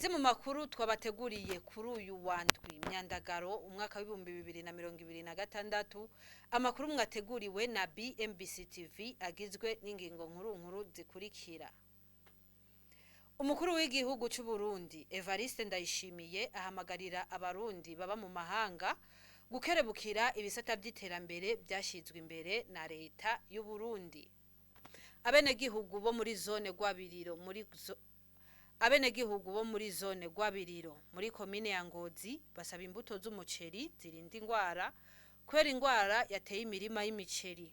Kaze mu makuru twabateguriye kuri uyu wa ndwi Myandagaro umwaka w'2026. Amakuru mwateguriwe na BMBC TV agizwe n'ingingo nkuru nkuru zikurikira: Umukuru w'igihugu c'u Burundi Evariste Ndayishimiye ahamagarira abarundi baba mu mahanga gukerebukira ibisata vy'iterambere vyashizwe imbere na leta y'u Burundi. Abenegihugu bo muri zone Rwabiriro muri Abenegihugu bo muri zone Rwabiriro muri komine ya Ngozi basaba imbuto z'umuceri zirinda ingwara, kubera ingwara yateye imirima y'imiceri.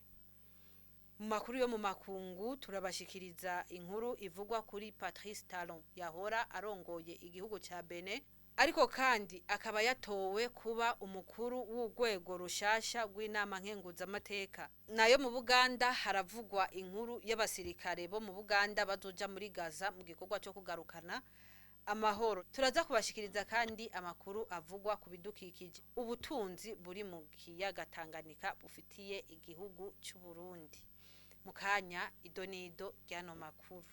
Mu makuru yo mu makungu, turabashikiriza inkuru ivugwa kuri Patrice Talon yahora arongoye igihugu ca Benin, ariko kandi akaba yatowe kuba umukuru w'urwego rushasha rw'inama nkenguzamateka. Nayo mu Buganda haravugwa inkuru y'abasirikare bo mu Buganda bazoja muri Gaza mu gikorwa co kugarukana amahoro. Turaza kubashikiriza kandi amakuru avugwa ku bidukikije, ubutunzi buri mu kiyaga Tanganyika bufitiye igihugu c'u Burundi. Mu kanya, idonido ry'ano makuru.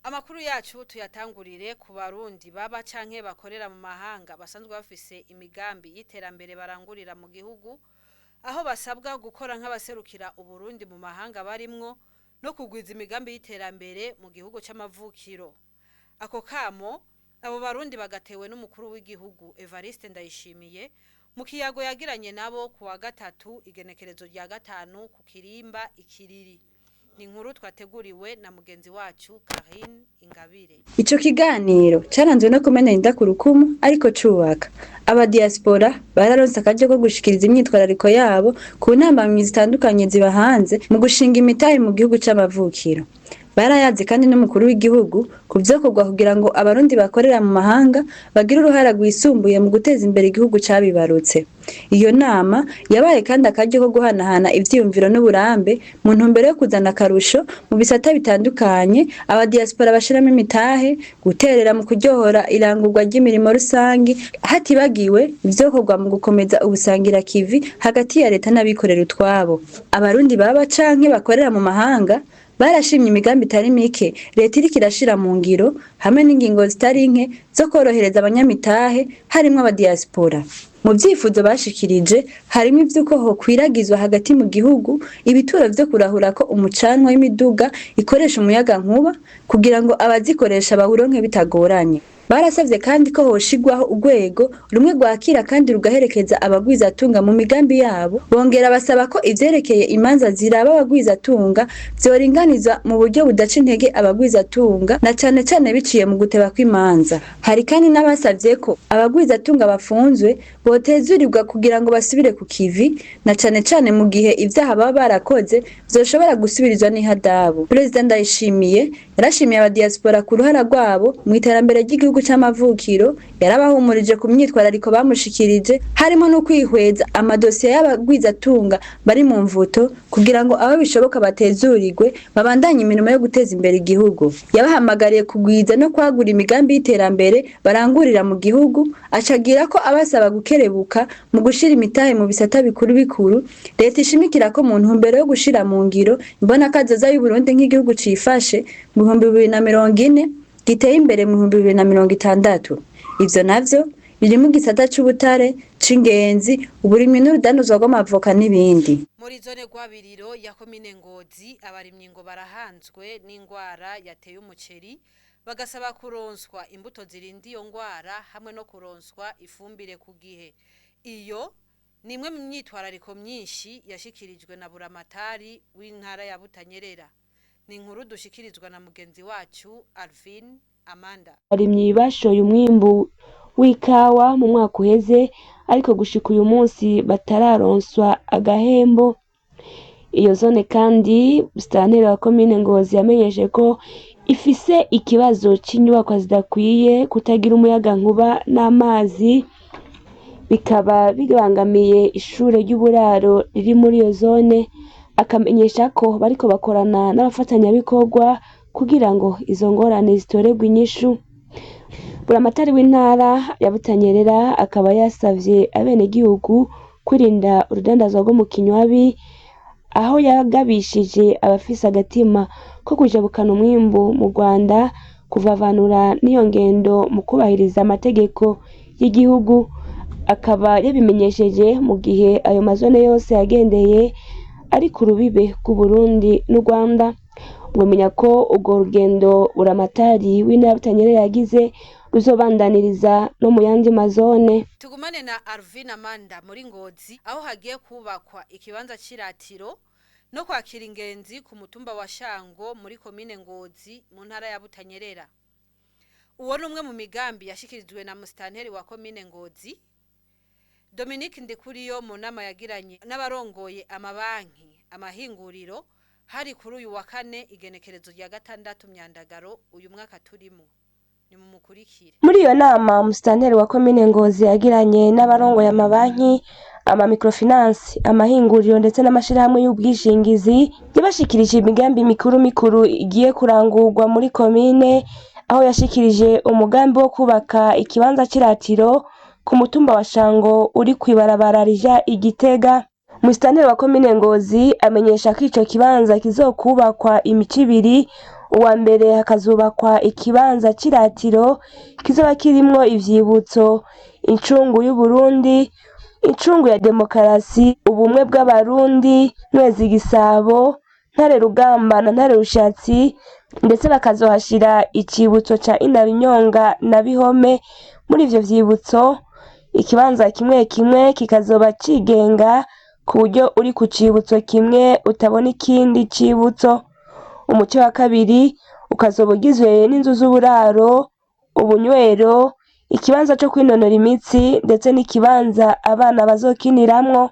Amakuru yacu tuyatangurire ku barundi baba canke bakorera mu mahanga basanzwe bafise imigambi y'iterambere barangurira mu gihugu, aho basabwa gukora nk'abaserukira Uburundi mu mahanga barimwo no kugwiza imigambi y'iterambere mu gihugu c'amavukiro. Ako kamo abo barundi bagatewe n'umukuru w'igihugu Evariste Ndayishimiye mu kiyago yagiranye nabo ku wa gatatu igenekerezo rya 5 ku Kirimba Ikiriri. Ni inkuru twateguriwe na mugenzi wacu Karine Ingabire. Ico kiganiro caranzwe no kumena inda ku rukumu ariko cubaka. Aba diaspora bararonse akaryo ko gushikiriza imyitwarariko yabo ku ntambamyi zitandukanye ziba hanze mu gushinga imitahe mu gihugu c'amavukiro. Barayaze kandi n'umukuru w'igihugu ku vyokorwa kugira ngo abarundi bakorera mu mahanga bagire uruhara rwisumbuye mu guteza imbere igihugu cabibarutse. Iyo nama yabaye kandi akaryo ko guhanahana ivyiyumviro n'uburambe mu ntumbero yo kuzana akarusho mu bisata bitandukanye aba diaspora bashiramo imitahe, guterera mu kuryohora irangurwa ry'imirimo rusangi, hatibagiwe ivyokorwa mu gukomeza ubusangira kivi hagati ya leta n'abikorera utwabo. Abarundi baba canke bakorera mu mahanga barashimye imigambi itari mike leta iriko irashira mu ngiro, hamwe n'ingingo zitari nke zo korohereza abanyamitahe harimwo abadiaspora. Mu vyifuzo bashikirije harimwo ivy'uko hokwiragizwa hagati mu gihugu ibituro vyo kurahurako umucanwa w'imiduga ikoresha umuyagankuba kugira ngo abazikoresha bawuronke bitagoranye. Barasavye kandi ko hoshigwaho urwego rumwe rwakira kandi rugaherekeza abagwizatunga mu migambi yabo, bongera basaba ko ivyerekeye imanza ziraba abagwizatunga vyoringanizwa mu buryo budaca intege abagwizatunga, na cane cane biciye mu guteba kw'imanza. Hari kandi n'abasavye ko abagwizatunga bafunzwe botezurirwa kugira ngo basubire ku kivi, na cane cane mu gihe ivyaha baba barakoze vyoshobora gusubirizwa n'ihadabu. Perezida Ndayishimiye yarashimiye abadiaspora ku ruhara rwabo mu iterambere ry'igihugu c'amavukiro, yarabahumurije ku myitwarariko bamushikirije harimo no kwihweza amadosiye y'abagwizatunga bari mu mvuto kugira ngo abo bishoboka batezurirwe babandanye imirimo yo guteza imbere igihugu. Yabahamagariye kugwiza no kwagura imigambi y'iterambere barangurira mu gihugu, acagira ko abasaba gukerebuka mu gushira imitahe mu bisata bikuru bikuru leta ishimikira ko mu ntumbero yo gushira mu ngiro imbonakazoza y'Uburundi nk'igihugu cifashe mu 2040 giteye imbere mu 2060. Ivyo navyo birimo igisata c'ubutare, c'ingenzi, uburimyi n'urudandazwa rw'amavoka n'ibindi. Muri zone Rwabiriro ya komine Ngozi, abarimyi ngo barahanzwe n'ingwara yateye umuceri, bagasaba kuronswa imbuto zirinda iyo ngwara hamwe no kuronswa ifumbire ku gihe. Iyo ni imwe mu myitwarariko myinshi yashikirijwe na buramatari w'intara ya Butanyerera. Ni inkuru dushikirizwa na mugenzi wacu Alvin Amanda. Abarimyi bashoye umwimbu w'ikawa mu mwaka uheze, ariko gushika uyu munsi batararonswa agahembo. Iyo zone kandi, musitanteri wa komine Ngozi yamenyeshe ko ifise ikibazo c'inyubakwa zidakwiye, kutagira umuyagankuba n'amazi, bikaba bibangamiye ishure ry'uburaro riri muri iyo zone. Akamenyesha ko bariko bakorana n'abafatanyabikorwa kugira ngo izo ngorane zitoregwe inyishu. Buramatari w'intara ya Butanyerera akaba yasavye abenegihugu kwirinda urudandazwa rwo mu kinywabi, aho yagabishije abafise agatima ko kujabukana umwimbu mu Rwanda kuvavanura n'iyo ngendo mu kubahiriza amategeko y'igihugu. Akaba yabimenyesheje mu gihe ayo mazone yose yagendeye ari ku rubibe rw'Uburundi n'u Rwanda. Mwomenya ko urwo rugendo Buramatari w'intara ya Butanyerera yagize ruzobandaniriza no mu yandi mazone. Tugumane na Arvin Amanda muri Ngozi, aho hagiye kubakwa ikibanza c'iratiro no kwakira ingenzi ku mutumba wa Shango muri komine Ngozi mu ntara ya Butanyerera. Uwo ni umwe mu migambi yashikirijwe na musitanteri wa komine Ngozi Dominique Ndikuriyo mu nama yagiranye n'abarongoye amabanki, amahinguriro, hari kuri uyu wa kane igenekerezo rya 6 Myandagaro uyu mwaka turimo. Nimumukurikire. Muri iyo nama musitanteri wa komine Ngozi yagiranye n'abarongoye amabanki, amamikrofinance, amahinguriro ndetse n'amashirahamwe y'ubwishingizi, yabashikirije imigambi mikuru mikuru igiye kurangurwa muri komine, aho yashikirije umugambi wo kubaka ikibanza c'iratiro ku mutumba wa Shango uri kw'ibarabara rija i Gitega. Musitanteri wa komine Ngozi amenyesha ko ico kibanza kizokubakwa imico ibiri: uwa mbere hakazubakwa ikibanza c'iratiro kizoba kirimwo ivyibutso, incungu y'Uburundi, incungu ya demokarasi, ubumwe bw'Abarundi, Mwezi Gisabo, Ntare Rugamba na Ntare Rushatsi, ndetse bakazohashira icibutso ca Inarunyonga na Bihome. Muri ivyo vyibutso, ikibanza kimwe kimwe kikazoba cigenga ku buryo uri ku cibutso kimwe utabona ikindi cibutso. Umuce wa kabiri ukazoba ugizwe n'inzu z'uburaro, ubunywero, ikibanza co kwinonora imitsi ndetse n'ikibanza abana bazokiniramwo.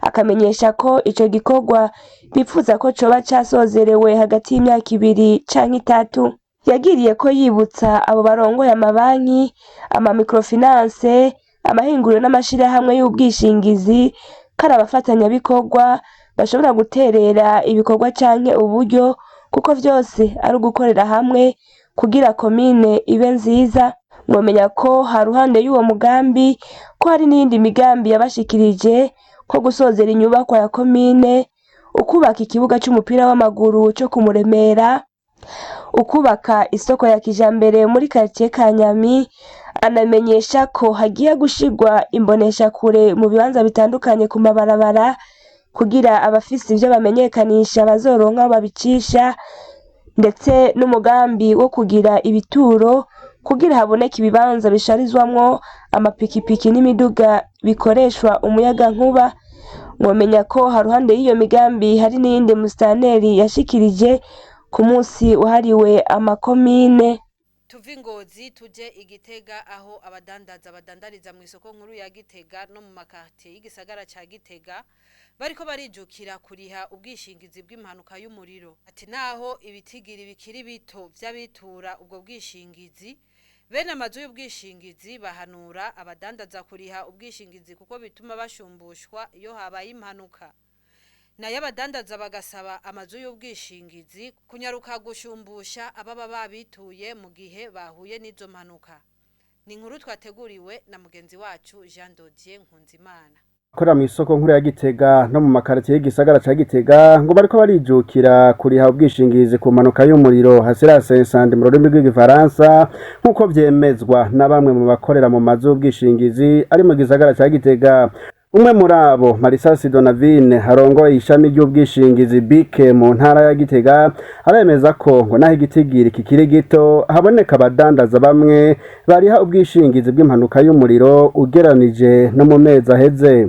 Akamenyesha ko ico gikorwa bipfuza ko coba casozerewe hagati y'imyaka 2 canke 3. Yagiriye ko yibutsa abo barongoye amabanki, amamikrofinance, amahinguriro n'amashirahamwe y'ubwishingizi ko ari abafatanyabikorwa bashobora guterera ibikorwa canke uburyo, kuko vyose ari ugukorera hamwe kugira komine ibe nziza. Mwomenya ko haruhande y'uwo mugambi ko hari n'iyindi migambi yabashikirije, ko gusozera inyubakwa ya komine, ukubaka ikibuga c'umupira w'amaguru co kumuremera, ukubaka isoko ya kijambere muri quartier Kanyami. Anamenyesha ko hagiye gushirwa imboneshakure mu bibanza bitandukanye ku mabarabara kugira abafise ivyo bamenyekanisha bazoronka aho babicisha, ndetse n'umugambi wo kugira ibituro kugira haboneke ibibanza bisharizwamwo amapikipiki n'imiduga bikoreshwa umuyagankuba. Mwomenya ko haruhande y'iyo migambi hari n'iyindi musitanteri yashikirije ku munsi wahariwe amakomine. Tuve Ngozi tuje Igitega, aho abadandaza badandariza mu isoko nkuru ya Gitega no mu makartier y'igisagara ca Gitega bariko barijukira kuriha ubwishingizi bw'impanuka y'umuriro. Ati naho ibitigiri bikiri bito vy'abitura ubwo bwishingizi, bene amazu y'ubwishingizi bahanura abadandaza kuriha ubwishingizi kuko bituma bashumbushwa iyo habaye impanuka. Nayo abadandaza bagasaba amazu y'ubwishingizi kunyaruka gushumbusha ababa babituye mu gihe bahuye n'izo mpanuka. Ni inkuru twateguriwe na mugenzi wacu Jean Dodier Nkunzimana. Abakorera mw'isoko nkuru ya Gitega no mu makaritiye y'igisagara ca Gitega ngo bariko barijukira kuriha ubwishingizi ku mpanuka y'umuriro hasirase incendie mu rurimi rw'igifaransa, nk'uko vyemezwa na bamwe mu bakorera mu mazu y'ubwishingizi ari mu gisagara ca Gitega. Umwe muri abo, Marisasi Donavine, arongoye ishami ry'ubwishingizi BIC mu ntara ya Gitega, aremeza ko ngo naho igitigiri kikiri gito haboneka abadandaza bamwe bariha ubwishingizi bw'impanuka y'umuriro ugeranije no mu mezi aheze.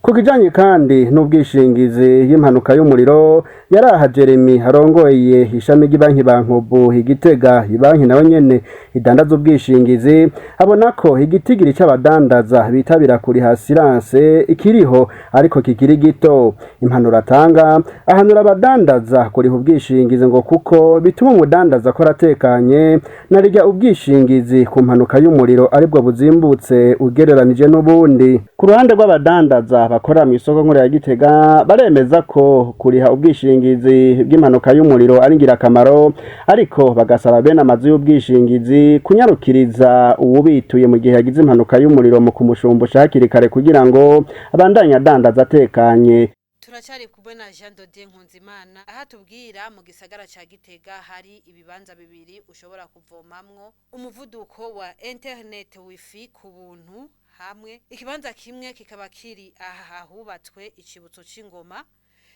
Ku kijanye kandi n'ubwishingizi y'impanuka y'umuriro, yaraha Jeremy arongoye ishami ry'ibanki Bankobu Igitega, ibanki nawe nyene idandaza ubwishingizi, abona ko igitigiri c'abadandaza bitabira kuriha assurance ikiriho ariko kikiri gito. Impanuro atanga, ahanura abadandaza kuriha ubwishingizi ngo kuko bituma umudandaza akora atekanye, narirya ubwishingizi ku mpanuka y'umuriro aribwo buzimbutse ugereranije n'ubundi. Ku ruhande rw'abadandaza bakorera mu isoko nkuru ya Gitega baremeza ko kuriha ubwishingizi bw'impanuka y'umuriro ari ingirakamaro, ariko bagasaba bene amazu y'ubwishingizi kunyarukiriza uwubituye mu gihe yagize impanuka y'umuriro mu kumushumbusha hakiri kare kugira ngo abandanye adandaza atekanye. Turacari kumwe na Jean Dodier Nkunzimana aho atubwira mu gisagara ca Gitega hari ibibanza bibiri ushobora kuvomamwo umuvuduko wa internet wifi ku buntu hamwe. Ikibanza kimwe kikaba kiri aha hubatswe icibutso c'ingoma,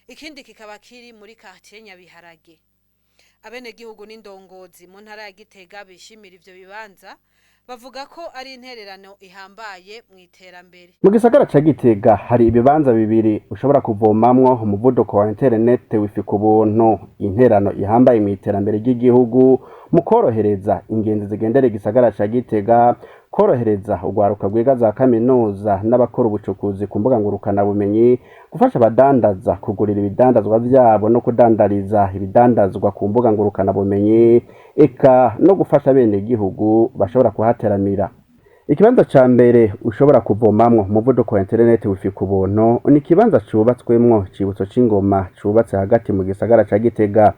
ikindi kikaba kiri muri quartier Nyabiharage. Abenegihugu n'indongozi mu ntara ya Gitega bishimira ivyo bibanza, bavuga ko ari intererano ihambaye mu iterambere. Mu gisagara ca Gitega hari ibibanza bibiri ushobora kuvomamwo umuvuduko wa interinete wifi ku buntu, interano ihambaye mu iterambere ry'igihugu mu korohereza ingenzi zigendera igisagara ca Gitega, korohereza urwaruka rwiga za kaminuza n'abakora ubucukuzi ku mbuga ngurukanabumenyi, gufasha abadandaza kugurira ibidandazwa vyabo no kudandariza ibidandazwa ku mbuga ngurukanabumenyi, eka no gufasha abenegihugu bashobora kuhateramira. Ikibanza ca mbere ushobora kuvomamwo umuvuduko wa interineti wifi ku buntu ni ikibanza cubatswemwo icibutso c'ingoma cubatse hagati mu gisagara ca Gitega.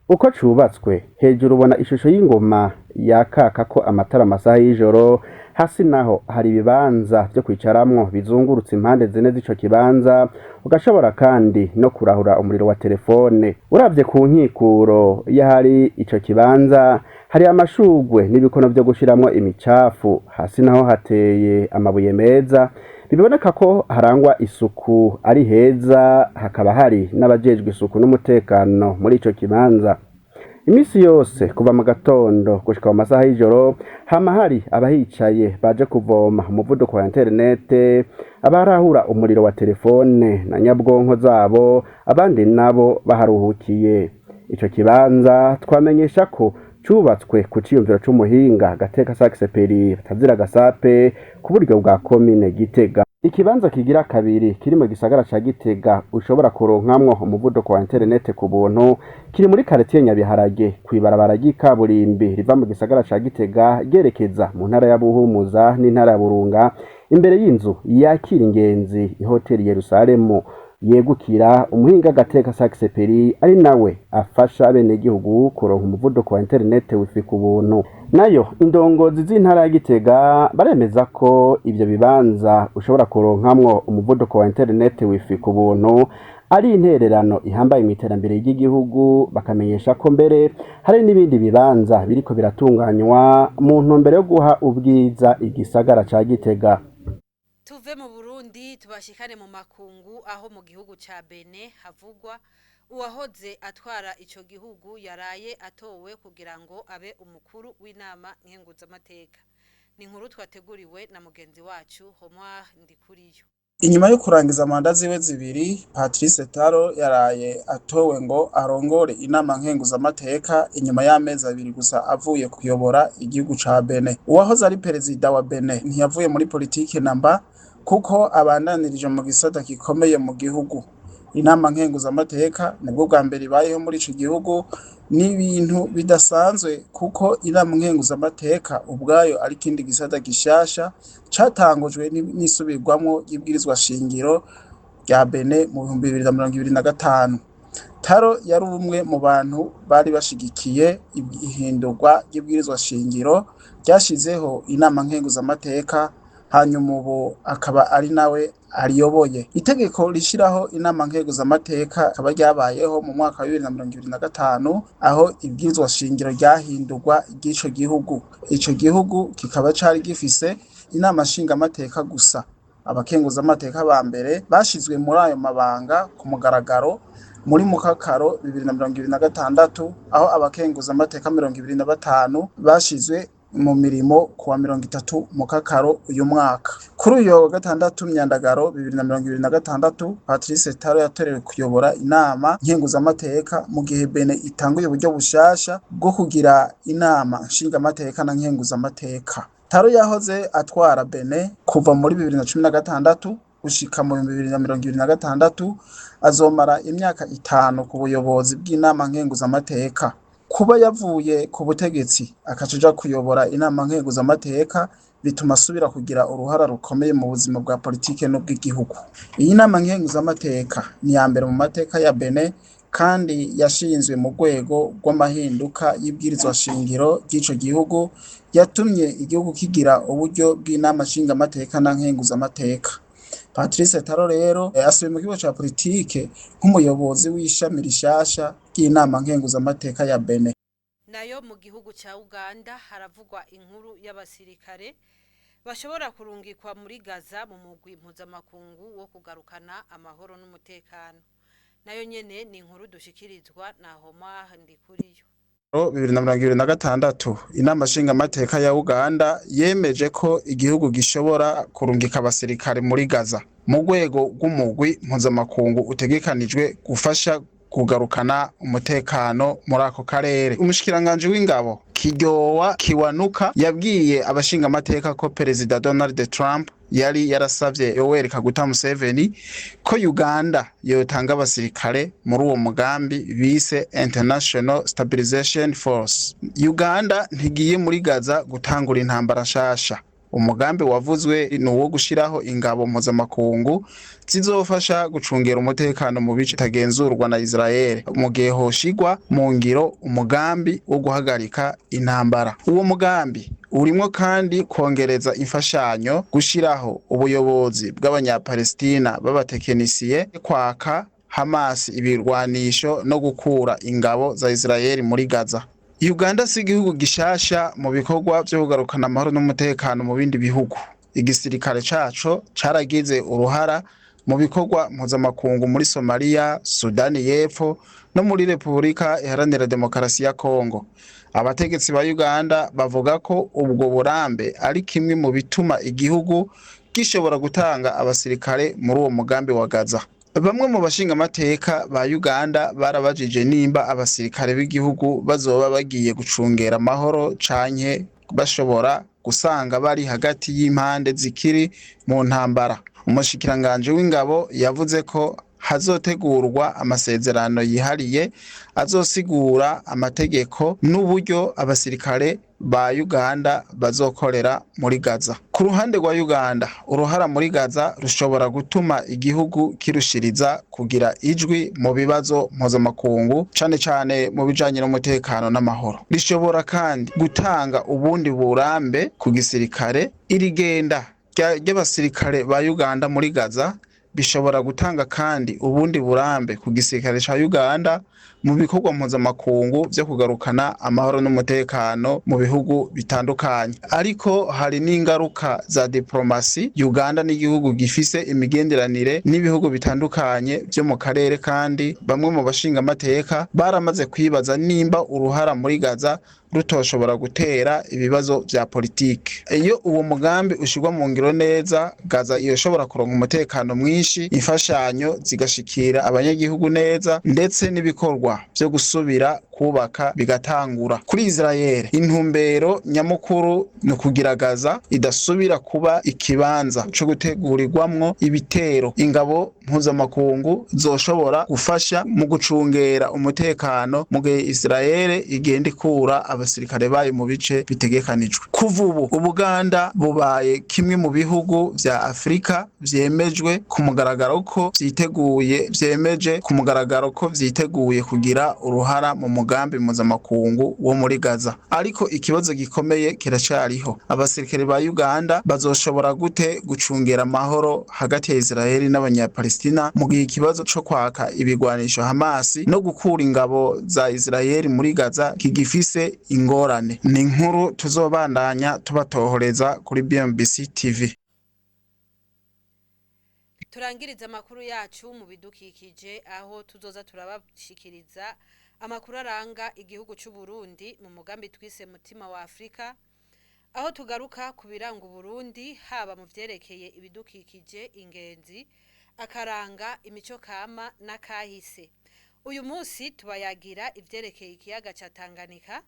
Uko cubatswe, hejuru ubona ishusho y'ingoma yakakako amatara amasaha y'ijoro, hasi naho hari ibibanza vyo kwicaramwo bizungurutse impande zine z'ico kibanza, ugashobora kandi no kurahura umuriro wa telefone. Uravye ku nkikuro y'ahari ico kibanza, hari amashurwe n'ibikono vyo gushiramwo imicafu, hasi naho hateye amabuye meza, biboneka ko harangwa isuku ari heza, hakaba hari n'abajejwe isuku n'umutekano muri ico kibanza. Imisi yose kuva mu gatondo gushika mu masaha y'ijoro hama hari abahicaye baje kuvoma umuvuduko wa interinete, abarahura umuriro wa telefone na nyabwonko zabo, abandi nabo baharuhukiye. Ico kibanza twamenyesha ko cubatswe ku ciyumviro c'umuhinga Gateka Saxeperi batazira gasape ku buryo bwa komine Gitega. Ikibanza kigira kabiri kiri mu gisagara ca Gitega ushobora kuronkamwo umuvuduko wa interinete ku buntu kiri muri karitiye Nyabiharage kw'ibarabara ry'ikaburimbi riva mu gisagara ca Gitega ryerekeza mu ntara ya Buhumuza n'intara ya Burunga, imbere y'inzu yakira ingenzi ihoteli Yerusalemu yegukira umuhinga Gateka Saxeperi ari nawe afasha abenegihugu kuronka umuvuduko wa interinete wifi ku buntu. Nayo indongozi z'intara ya Gitega baremeza ko ivyo bibanza ushobora kuronkamwo umuvuduko wa interinete wifi ku buntu ari intererano ihambaye mu iterambere ry'igihugu, bakamenyesha ko mbere hari n'ibindi bibanza biriko biratunganywa mu ntumbero yo guha ubwiza igisagara ca Gitega. Tuve mu Burundi tubashikane mu makungu, aho mu gihugu ca Benin havugwa uwahoze atwara ico gihugu yaraye atowe kugira ngo abe umukuru w'inama nkenguzamateka. Ni inkuru twateguriwe na mugenzi wacu Homar Ndikuriyo. Inyuma yo kurangiza manda ziwe zibiri, Patrice Taro yaraye atowe ngo arongore inama nkenguzamateka inyuma y'amezi abiri gusa avuye kuyobora igihugu ca Benin. Uwahoze ari perezida wa Benin ntiyavuye muri politike namba, kuko abandanirije mu gisata gikomeye mu gihugu. Inama nkenguzamateka nibwo bwa mbere ibayeho muri ico gihugu, ni ibintu bidasanzwe kuko inama nkenguzamateka ubwayo ari ikindi gisata gishasha catangujwe n'isubirwamwo ry'ibwirizwa shingiro rya Benin mu 2025. Taro yari umwe mu bantu bari bashigikiye ihindurwa ry'ibwirizwa shingiro ryashizeho inama nkenguzamateka, hanyuma ubu akaba ari nawe ariyoboye. Itegeko rishiraho inama nkenguzamateka rikaba ryabayeho mu mwaka wa 2025, aho ibwirizwa shingiro ryahindurwa ry'ico gihugu. Ico gihugu kikaba cari gifise inama nshingamateka gusa. Abakenguzamateka ba mbere bashizwe muri ayo mabanga ku mugaragaro muri Mukakaro 2026, aho abakenguzamateka 25 bashizwe mu mirimo kuwa 30 Mukakaro uyu mwaka. Kuri uyu wa gatandatu Myandagaro 2026, Patrice Taro yatorewe kuyobora inama nkenguzamateka mu gihe Benin itanguye uburyo bushasha bwo kugira inama nshingamateka na nkenguzamateka. Taro yahoze atwara Benin kuva muri 2016 gushika mu 2026, azomara imyaka 5 ku buyobozi bw'inama nkenguzamateka. Kuba yavuye ku butegetsi akaca aja kuyobora inama nkenguzamateka bituma asubira kugira uruhara rukomeye mu buzima bwa politike n'ubw'igihugu. Iyi nama nkenguzamateka ni iya mbere mu mateka ya Benin kandi yashinzwe mu rwego rw'amahinduka y'ibwirizwa shingiro ry'ico gihugu yatumye igihugu kigira uburyo bw'inama nshingamateka na nkenguzamateka. Patrice Taro rero asubiye mu kigo ca politike nk'umuyobozi w'ishami rishasha ry'inama nkenguzamateka ya Benin. Nayo mu gihugu ca Uganda haravugwa inkuru y'abasirikare bashobora kurungikwa muri Gaza mu mugwi mpuzamakungu wo kugarukana amahoro n'umutekano. Nayo nyene ni inkuru dushikirizwa na Homar Ndikuriyo. 2026 inama nshingamateka ya Uganda yemeje ko igihugu gishobora kurungika abasirikare muri Gaza mu rwego rw'umugwi mpuzamakungu utegekanijwe gufasha kugarukana umutekano muri ako karere. Umushikiranganji w'ingabo Kiryowa Kiwanuka yabwiye abashingamateka ko Perezida Donald Trump yari yarasavye Yoweri Kaguta Museveni ko Uganda yotanga abasirikare muri uwo mugambi bise International Stabilization Force. Uganda ntigiye muri Gaza gutangura intambara nshasha. Umugambi wavuzwe ni uwo gushiraho ingabo mpuzamakungu zizofasha gucungera umutekano mu bice bitagenzurwa na Israel mu gihe hoshigwa mu ngiro umugambi wo guhagarika intambara. Uwo mugambi urimwo kandi kongereza imfashanyo, gushiraho ubuyobozi bw'abanyapalestina b'abatekinisiye, kwaka Hamas ibirwanisho no gukura ingabo za Israel muri Gaza. Uganda si igihugu gishasha mu bikorwa vyo kugarukana amahoro n'umutekano mu bindi bihugu. Igisirikare caco caragize uruhara mu bikorwa mpuzamakungu muri Somalia, Sudani y'Epfo no muri Repubulika Iharanira Demokarasi ya Kongo. Abategetsi ba Uganda bavuga ko ubwo burambe ari kimwe mu bituma igihugu gishobora gutanga abasirikare muri uwo mugambi wa Gaza. Bamwe mu bashingamateka ba Uganda barabajije nimba abasirikare b'igihugu bazoba bagiye gucungera amahoro canke bashobora gusanga bari hagati y'impande zikiri mu ntambara. Umushikiranganji w'ingabo yavuze ko hazotegurwa amasezerano yihariye azosigura amategeko n'uburyo abasirikare ba Uganda bazokorera muri Gaza. Ku ruhande rwa Uganda, uruhara muri Gaza rushobora gutuma igihugu kirushiriza kugira ijwi mu bibazo mpuzamakungu, cane cane mu bijanye n'umutekano n'amahoro. Rishobora kandi gutanga ubundi burambe ku gisirikare. Irigenda ry'abasirikare ba Uganda muri Gaza bishobora gutanga kandi ubundi burambe ku gisirikare ca Uganda mu bikorwa mpuzamakungu vyo kugarukana amahoro n'umutekano mu bihugu bitandukanye. Ariko hari n'ingaruka za diplomasi. Uganda n'igihugu gifise imigenderanire n'ibihugu bitandukanye vyo mu karere, kandi bamwe mu bashingamateka baramaze kwibaza nimba uruhara muri Gaza rutoshobora gutera ibibazo vya politike. Iyo uwo mugambi ushirwa mu ngiro neza, Gaza yoshobora kuronka umutekano mwinshi, imfashanyo zigashikira abanyagihugu neza, ndetse n'ibikorwa vyo gusubira kubaka bigatangura. Kuri Israel, intumbero nyamukuru ni ukugira Gaza idasubira kuba ikibanza co gutegurirwamwo ibitero. Ingabo mpuzamakungu zoshobora gufasha mu gucungera umutekano mu gihe Israel igenda ikura abasirikare bayo mu bice bitegekanijwe. Kuva ubu, Ubuganda bubaye kimwe mu bihugu vya Afrika vyemejwe ku mugaragaro ko vyiteguye vyemeje ku mugaragaro ko vyiteguye kugira uruhara mu mugambi mpuzamakungu wo muri Gaza. Ariko ikibazo gikomeye kiracariho. Abasirikare ba Uganda bazoshobora gute gucungera amahoro hagati ya Israel n'abanyapalestina mu gihe ikibazo co kwaka ibigwanisho Hamas no gukura ingabo za Israel muri Gaza kigifise ingorane? Ni inkuru tuzobandanya tubatohoreza kuri BMBC TV. Turangiriza amakuru yacu mu bidukikije, aho tuzoza turabashikiriza amakuru aranga igihugu c'u Burundi mu mugambi twise Mutima wa Afrika, aho tugaruka ku biranga Uburundi haba mu vyerekeye ibidukikije, ingenzi, akaranga, imico kama n'akahise. Uyu munsi tubayagira ivyerekeye ikiyaga ca Tanganyika,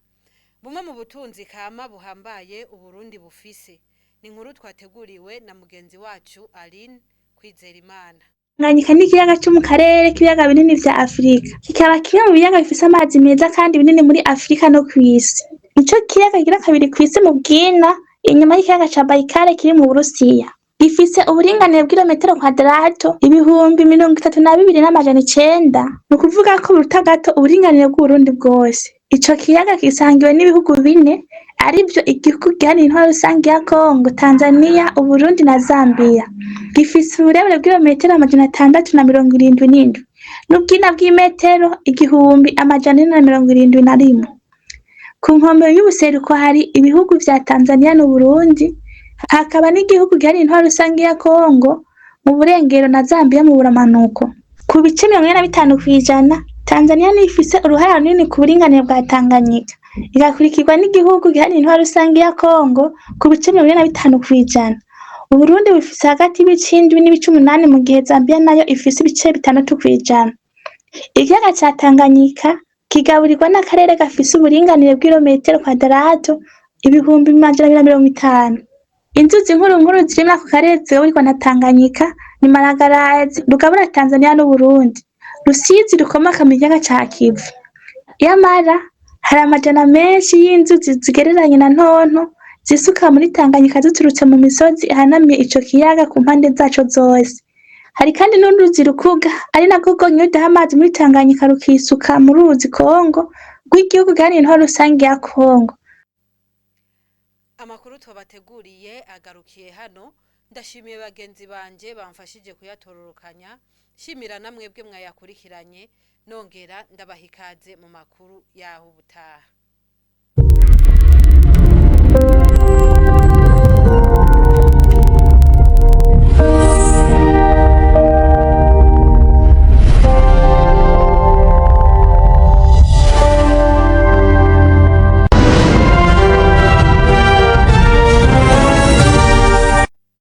bumwe mu butunzi kama buhambaye Uburundi bufise. Ni inkuru twateguriwe na mugenzi wacu Aline Kwizerimana. Tanganyika ni ikiyaga co mu karere k'ibiyaga binini vya Afurika. Kikaba kimwe mu biyaga bifise amazi meza kandi binini muri Afurika no kw'isi. Nico kiyaga kigira kabiri kw'isi mu bwina, inyuma y'ikiyaga ca Baikal kiri mu Burusiya. Gifise uburinganire bw'irometero kwadrato 32,900, ni ukuvuga ko buruta gato uburinganire bw'Uburundi bwose. Ico kiyaga gisangiwe n'ibihugu bine, arivyo igihugu giharanira intwaro rusangi ya Kongo, Tanzania, Uburundi na Zambia. Gifise uburebure bw'irometero 677 n'ubwina bw'imetero 1471. Ku nkombe y'ubuseruko hari ibihugu vya Tanzania n'Uburundi, hakaba n'igihugu giharanira intwaro rusangi ya Kongo mu burengero na Zambia mu buramanuko. Ku bice 45%, Tanzania niyo ifise uruhara runini ku buringanire bwa Tanganyika, igakurikirwa n'igihugu giharanira intwaro rusangi ya Kongo ku bice 45%. Uburundi bufise hagati y'ibice 7 n'ibice 8 mu gihe Zambia nayo ifise ibice 6%. Ikiyaga ca Tanganyika kigaburirwa n'akarere gafise uburinganire bw'irometero kwadrato 250,000. Inzuzi nkuru nkuru ziri muri ako karere zigaburirwa na Tanganyika ni Maragarazi rugabura Tanzania n'Uburundi, Rusizi rukomoka mu kiyaga ca Kivu. Yamara hari amajana menshi y'inzuzi zigereranye na ntonto zisuka muri Tanganyika ziturutse mu misozi ihanamiye ico kiyaga ku mpande zaco zose. Hari kandi n'uruzi Rukuga ari narwo rwonyene rudaha amazi muri Tanganyika rukisuka mu ruzi Kongo rw'igihugu giharanira intwaro rusangi ya Kongo. Amakuru twabateguriye agarukiye hano. Ndashimiye bagenzi banje bamfashije kuyatororokanya, shimira namwebwe mwayakurikiranye, nongera ndabaha ikaze mu makuru yaho ubutaha.